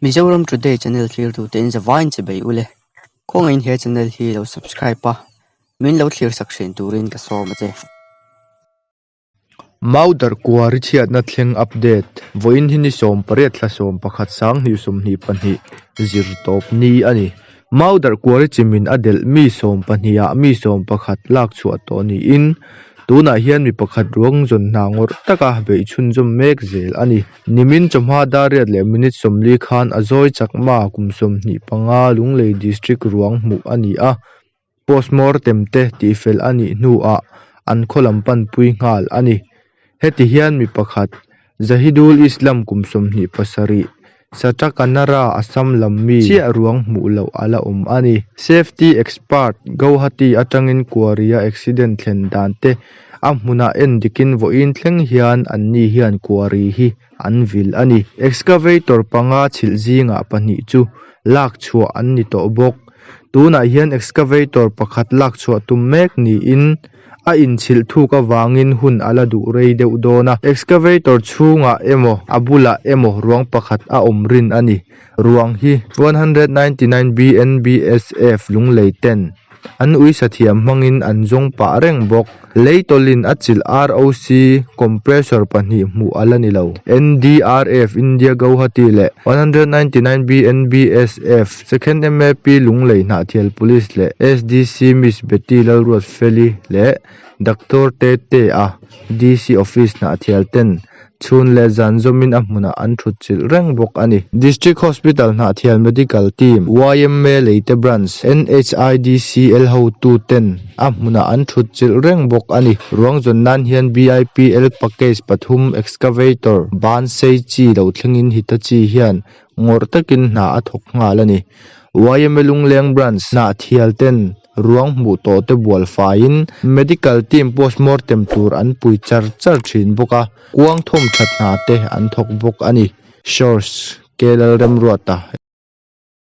Mizoram Today channel thlirtute in zavaiin che bei ule. Khawngaihin he channel hi lo subscribe a, min lo thlirsak thin turin ka sawm a che. Maudar Kuari chhiatna thleng update, Vawiin hi ni 18 thla 11 2022 zir tawp ni a ni. Maudar Kuari chimin a delh mi 12 ah mi 11 lak chhuah tawh niin tunah hian mi pakhat ruang zawn hna ngawrh taka beih chhunzawm mek zel a ni. Nimin chawhma dar riat leh minute 40 khan a zawi chakma kum 25 Lunglei District ruang hmuh a ni a, postmortem te tihfel a nih hnuah an khaw lam panpui nghal a ni. Heti hian mi pakhat, Zahidul Islam kum 27, Satakanara Assam lam mi chiah ruang hmuh loh a la awm a ni. Safety expert Gauhati atangin Kuaria accident thlen dan te a hmunah en dikin vawiin thleng hian anni hian Kuari hi an vil a ni. Excavator panga chhilh zingah pahnih chu lak chhuah an ni tawh bawk. Tunah hian excavator pakhat lak chhuah tum mek niin a inchhilh thuk avangin hun a la duh rei deuh dawn a. Excavator chhungah emaw a bulah emaw ruang pakhat a awm rin a ni. Ruang hi 199 BNBSF Lunglei ten an uisa thiam hmangin an zawng pah reng bawk. Lei tawlhin a chilh ROC compressor pahnih hmuh a la ni lo. NDRF India Guwahati leh 199 BNBSF Second MAP Lunglei Hnahthial Police leh SDC Miss Betty Lalruatfeli leh Doctor Tete-a DC Office Hnahthial ten chhun leh zan zawmin a hmunah an thut chilh reng bawk a ni. District Hospital Hnahthial Medical Team, yma Leite Branch, NHIDCL hotu ten a hmunah an thut chilh reng bawk a ni. Ruang zawn nan hian BIPL package pathum excavator ban sei chi lo thlengin Hitachi hian ngawrh takin hna a thawk nghal a ni. Yma Lungleng Branch Hnahthial ten ruang hmuh tawh te bual faiin Medical team postmortem tur an pui char char thin bawk a, kuang thawm that hna te an thawk bawk a ni. Source, K Lalremruata.